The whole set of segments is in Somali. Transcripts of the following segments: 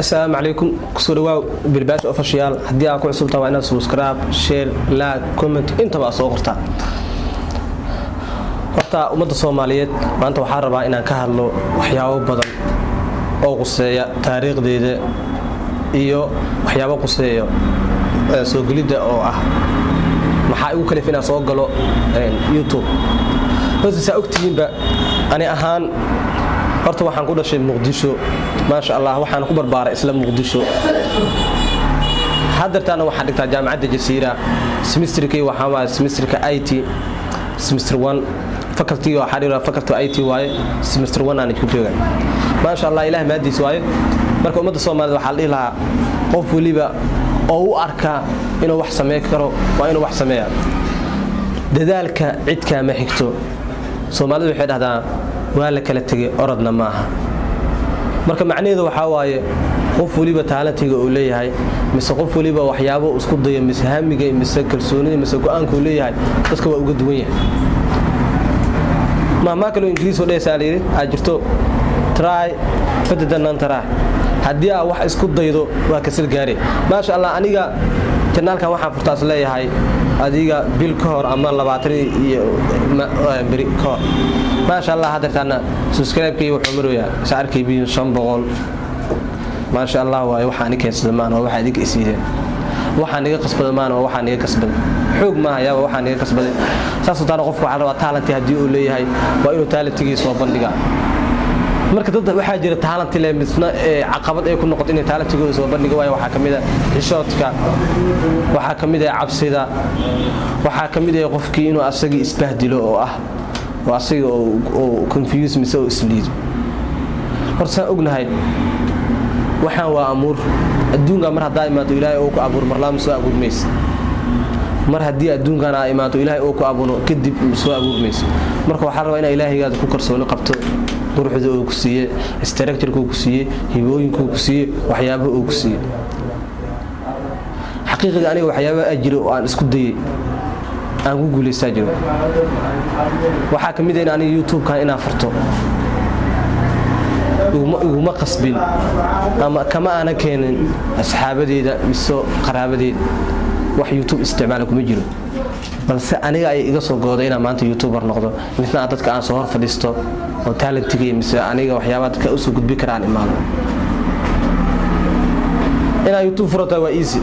Asalaamu calaykum, kusoo dhawaaw Bilbaash Official. Haddii aad ku cusubtaa, waa inaad subscribe, share, like, comment intaba aad soo qortaa. Horta ummadda Soomaaliyeed, maanta waxaa rabaa inaan ka hadlo waxyaabo badan oo quseeya taariikhdeeda iyo waxyaabo quseeya soo gelidda, oo ah maxaa igu kalif inaan soo galo YouTube. Horta saa ogtihiinba, ani ahaan horta waxaan ku dhashay Muqdisho, maasha Allah. Waxaan ku barbaaray isla Muqdisho. Haddeertaana waxaan dhigtaa Jaamacadda Jasiira. Semesterkii waxaa waaye semesterka IT, semester one. Faculty waxaa dhiraa faculty IT waaye. Semester one aan ku jooga, maasha Allah, Ilaah maadiis waaye. Marka ummadda Soomaalida waxaa la dhihi lahaa, qof weliba oo u arkaa inuu wax sameyn karo waa inuu wax sameeya. Dadaalka cid kaama xigto. Soomaalidu waxay dhahdaa, "Waa la kala tegay, orodna maaha." Marka macnaheedu waxaa waaye, qof weliba talentiga uu leeyahay, mise qof weliba waxyaabo isku dayo, mise hamiga, mise kalsoonida, mise go-aanka uu leeyahay, dadka waa uga duwan yahay. Mahmaa kaloo Ingiriis oo dhehaysaa layidhi aad jirto, "Try better than non try." Haddii aad wax isku daydo, waa kasal gaare. Maasha Allah, aniga channelkan waxaan furtaas leeyahay adiga bil ka hor ama 20 iyo beri ka hor. Maasha Allah, haddeertaana subscribe-kii wuxuu maroyaa saarkii biyo 500. Maasha Allah waaye. Waxaan keensada maan, waa waxaa idinka isiideen. Waxaan iga kasbada maan, waa waxaan iga kasbaday. Xoog maaha yaaba, waxaan iga kasbaday. Saasoo taana qofku waxaa rabaa, talenti haddii uu leeyahay, waa inuu talentigiisa soo bandhigaa. Marka dad waxaa jira talenti leh, misna caqabad ay ku noqoto inay talentigooda soo bandhiga. Waayo, waxaa ka mid ah xishoodka, waxaa ka mid ah cabsida, waxaa ka mid ah qofkii inuu asagii isbahdilo, oo ah oo asaga oo confuse mise oo isliido. Horta saan ognahay, waxaan waa amuur adduunka. Mar haddaa imaato, Ilaahay uu ku abuur, marlaama soo abuurmaysa. Mar haddii adduunkan aa imaato, Ilaahay uu ku abuuro, kadib soo abuurmaysa. Marka waxaa rabaa inaa Ilaahaygaada ku kalsooni qabto, quruxda uu ku siiyey, structureka uu ku siiyey, hibooyinka uu ku siiyey, waxyaabaha uu ku siiyey. Xaqiiqdii aniga waxyaabaha aa jiro oo aan isku dayey, aan ku guulaystaa jiro. Waxaa ka mid ah in aniga YouTube-kan inaan furto iguma qasbin ama kama aanan keenin asxaabadeeda mise qaraabadeeda. Wax YouTube isticmaala kuma jiro, balse aniga ay iga soo gooday inaan maanta YouTuber noqdo, misna aan dadka aan soo hor fadhiisto oo talentigay mise aniga waxyaabaha dadka usoo gudbi karaan imaado. Inaa YouTube furataa waa easy.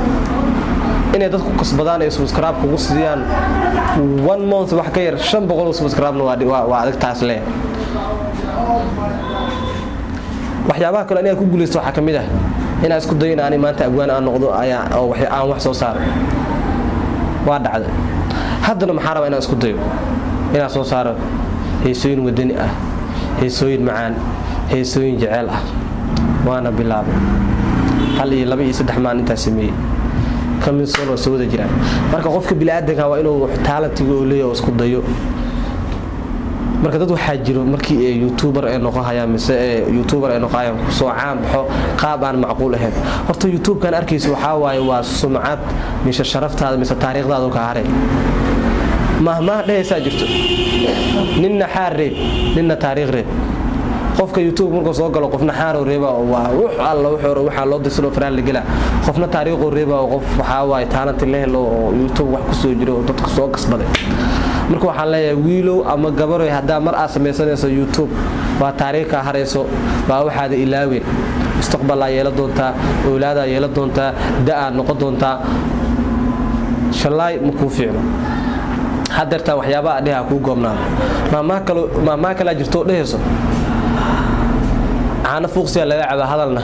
Inay dadku kasbadaan ay subscribe kugu siiyaan one month wax ka yar, 500 oo subscribe-na waa adag taas leh. Waxyaabaha kale aniga ku guulaysto waxaa ka mid ah inaan isku dayo in ani maanta abwaan aan noqdo ayaa oo aan wax soo saaro. Waa dhacday. Haddana maxaa rabaa? Inaan isku dayo inaan soo saaro heesooyin wadani ah, heesooyin macaan, heesooyin jeceel ah. Waana bilaabay. Hal iyo laba iyo saddex maalin intaa sameeyey kamisoon waa soo wada jiraan. Marka qofka biniaadanka waa inuu talentiga uu leeyahay oo isku dayo. Marka dad waxaa jiro markii ay YouTuber ay noqohayaan mise ee YouTuber ay noqohayaan, kusoo caan baxo qaab aan macquul ahayn. Horta YouTube-kan arkaysa waxaa waaye waa sumcad mise sharaftaada mise taariikhdaada ka haray. Mahmaah dhehaysaa jirto, "Ninna xaar reeb, ninna taariikh reeb." Qofka YouTube markuu soo galo, qofna xaaroo reeba oo waa wux alla wuxuu waxaa loo dirsanoo faraan la gelaa, qofna taariikhuu reeba, oo qof waxaa waaye talenti la helo oo YouTube wax kusoo jiro oo dadka soo kasbaday. Marka waxaan leeyahay, wiilow ama gabaroy, haddaa mar aad samaysanayso YouTube, waa taariikhkaa harayso, waa waxaada ilaaweyn. Mustaqbalaa yeelan doontaa, owlaadaa yeelan doontaa, da-aad noqon doontaa. Shallaay ma kuu fiicno. Hadeertaa waxyaabaha dheha kuu goobnaado. Maahmaah kalaa jirto oo dhehayso, "Caano fuuqsiyaa laga cabaa, hadalna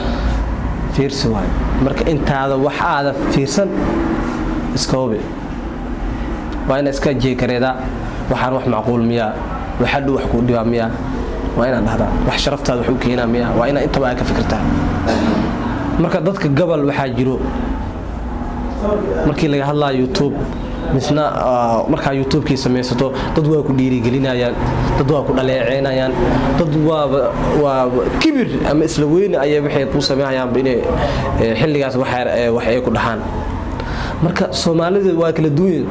fiirsi." Waayo, marka intaada wax aada fiirsan, iska hubi. Waa ina iska jeekareedaa. Waxaan wax macquul miyaa? Wax hadhow wax kuu dhibaa miyaa? Waa inaad dhahdaa, wax sharaftaada wax u keenaa miyaa? Waa inaa intaba ay ka fikirtaa. Marka dadka gobol waxaa jiro, markii laga hadlayo YouTube, misna markaa YouTube-kii samaysato, dad waa ku dhiirigelinayaan, dad waa ku dhaleeceynayaan, dad waaba waa kibir ama isla weyne ayay waxay kuu samaynayaanba inay xilligaas wax ay ku dhahaan. Marka Soomaalida waa kala duwan.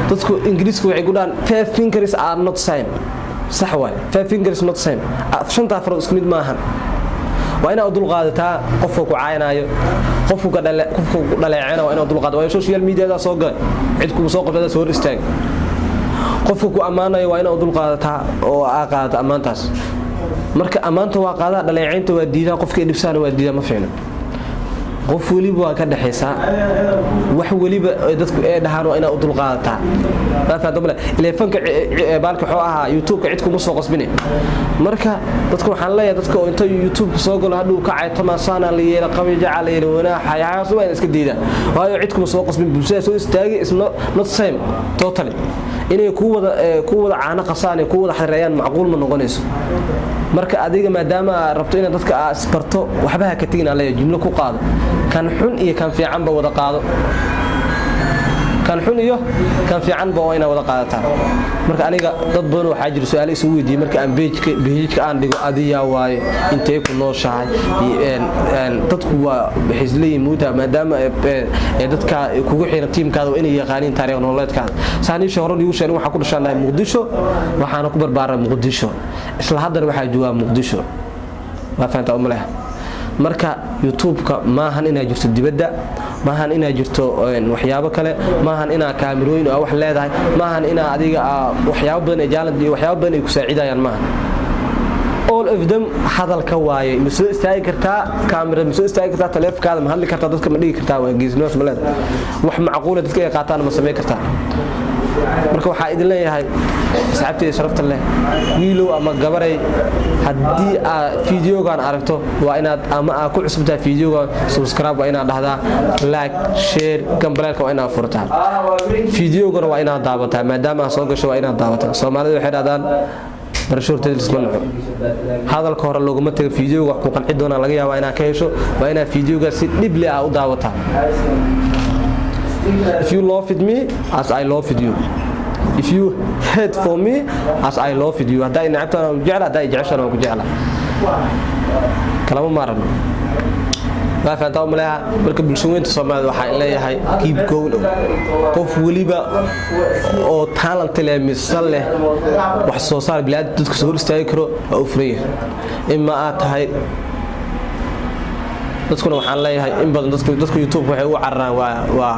Dadku Ingiriiska waxay ku dhahaan, "Five fingers are not same." Sax waay, five fingers not same. Shantaa farood isku mid maahan. Waa inaad u dulqaadataa qofka ku caayanayo, qofku ka dhale, qofka ku dhaleecayna waa inaad dulqaadato, waayo social media soo galay, cid kuma soo qabtada soo hor istaag. Qofka ku ammaanayo waa inaad u dulqaadataa oo aa qaadato ammaantaas. Marka ammaanta waa qaadaa, dhaleecaynta waa diidaa, qofka dhibsaana waa diidaa. Ma fiicno. Qof weliba waa ka dhexaysaa, wax weliba dadku ee dhahaan waa inaad u dulqaadataa. Ileefanka baalka wuxuu ahaa YouTube-ka, cid kuma soo qasbine. Marka dadka waxaan leeyahay, dadka oo inta YouTube soo galo hadhow ka caytama, saana la yeela, qabijaca la yeela, wanaaxa yaxaas, waa iska diidaan, waayo cid kuma soo qasbin. Bulshada soo istaagay is not same totally. Inay ku wada caano qasaan ee ku wada xareeyaan macquul ma noqonayso. Marka adiga maadaama aad rabto inaad dadka aad isbarto, waxba ha ka tegin. Aan leeyahay, jumlo ku qaado: kan xun iyo kan fiicanba wada qaado. Kan xun iyo kan fiicanba waa inaad wada qaadataa. Marka aniga dad badan waxaa jira su-aalo isugu weydiiyey marka aan page-ka aan dhigo: adiyaa waaye, intee ku nooshahay? Dadku waa waxay isleeyihiin muuta, maadaama dadka kugu xiran tiimkaada waa inay yaqaaniin taariikh nololeedkaada. Saaniisha hore iigu sheegay, waxaan ku dhashaan lahay Muqdisho, waxaana ku barbaaray Muqdisho, isla haddana waxaa joogaa Muqdisho. Waa fahantaa uma leh. Marka YouTube-ka maahan inaad jirto dibadda, maahan inaad jirto waxyaabo kale, maahan inaad kaamirooyin wax leedahay, maahan inaa adiga waxyaabo badan ee jaalad iyo waxyaabo badan ay ku saacidayaan maahan. All of them hadalka waaye. Ma soo istaagi kartaa kaamira? Ma soo istaagi kartaa taleefonkaada? Ma hadli kartaa? Dadka ma dhigi kartaa? Waa geesinoos ma leedahay? Wax macquula dadka ay qaataan ma samayn kartaa? Marka waxaa idin leeyahay, asxaabteyda sharafta leh, wiilow ama gabaray, haddii aad fiideogan aragto, waa inaad ama aad ku cusubtahay fiideogan, subscribe waa inaad dhahdaa, like, share, gambaleelka waa inaad furtaa, fiideogana waa inaad daabataa. Maadaama aad soo gasho, waa inaad daabataa. Soomaalida waxay dhahdaan barasho horteed lisma naco. Hadalka hore looguma tago. Fiideoga wax ku qanci doonaa laga yaabaa inaad ka hesho. Waa inaad fiideoga si dhibli ah u daawataa. If you loved me as I loved you, if you hate for me as I loved you, haddaa nacabtaan waan ku jecla, haddaa jeceshaan waan ku jecla, kalama maarano. Waa fahantaa umaleha. Marka bulshaweynta Soomaalida waxaa leeyahay, keep going. Qof weliba oo talent leh mise leh wax soo saar bilaad dadka soo hor istaagi karo waa u furan yahay ima aad tahay. Dadkuna waxaan leeyahay, in badan dadka YouTube waxay u cararaan waa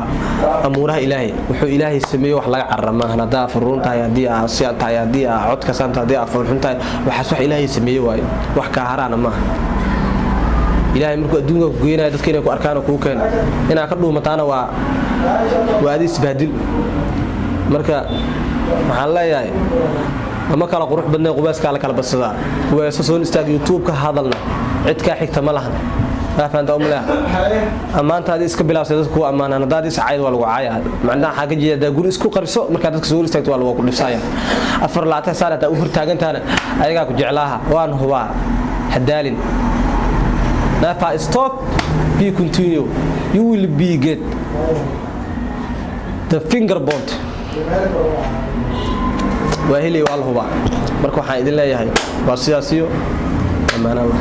amuuraha Ilaahay. Wuxuu Ilaahay sameeyo wax laga carara maahan. Haddaa furuun tahay, haddii aa si tahay, haddii aa codkasan tahay, haddii aa foolxun tahay, waxaas wax Ilaahay sameeye waayo, wax kaa haraana maaha. Ilaahay markuu adduunka ku geenayo, dadka inay ku arkaan oo kuu keena, inaad ka dhuumataana waa adi isbahdil. Marka waxaan leeyahay, lama kala qurux badnay, qubayskaa la kala badsadaa. Qubayso, soo istaag YouTube-ka, hadalna, cid kaa xigta ma lahan. Waa fahantaa umaleha. Ammaantaadii iska bilaabsay, dadku ku ammaanaan. Haddaad is cayd, waa lagu caaya. Macnaha waxaa ka jeeda, haddaa guri isku qariso, markaad dadka soo hor istaagto, waa lagu ku dhibsaaya. 24 saar haddaa u hortaagantaana, ayagaa ku jeclaaha, waan hubaa. Hadaalin. Never stop, be continue, you will be get the finger point. Waa helay, waa la hubaa. Marka waxaan idin leeyahay waa sidaas iyo ammaan Allah.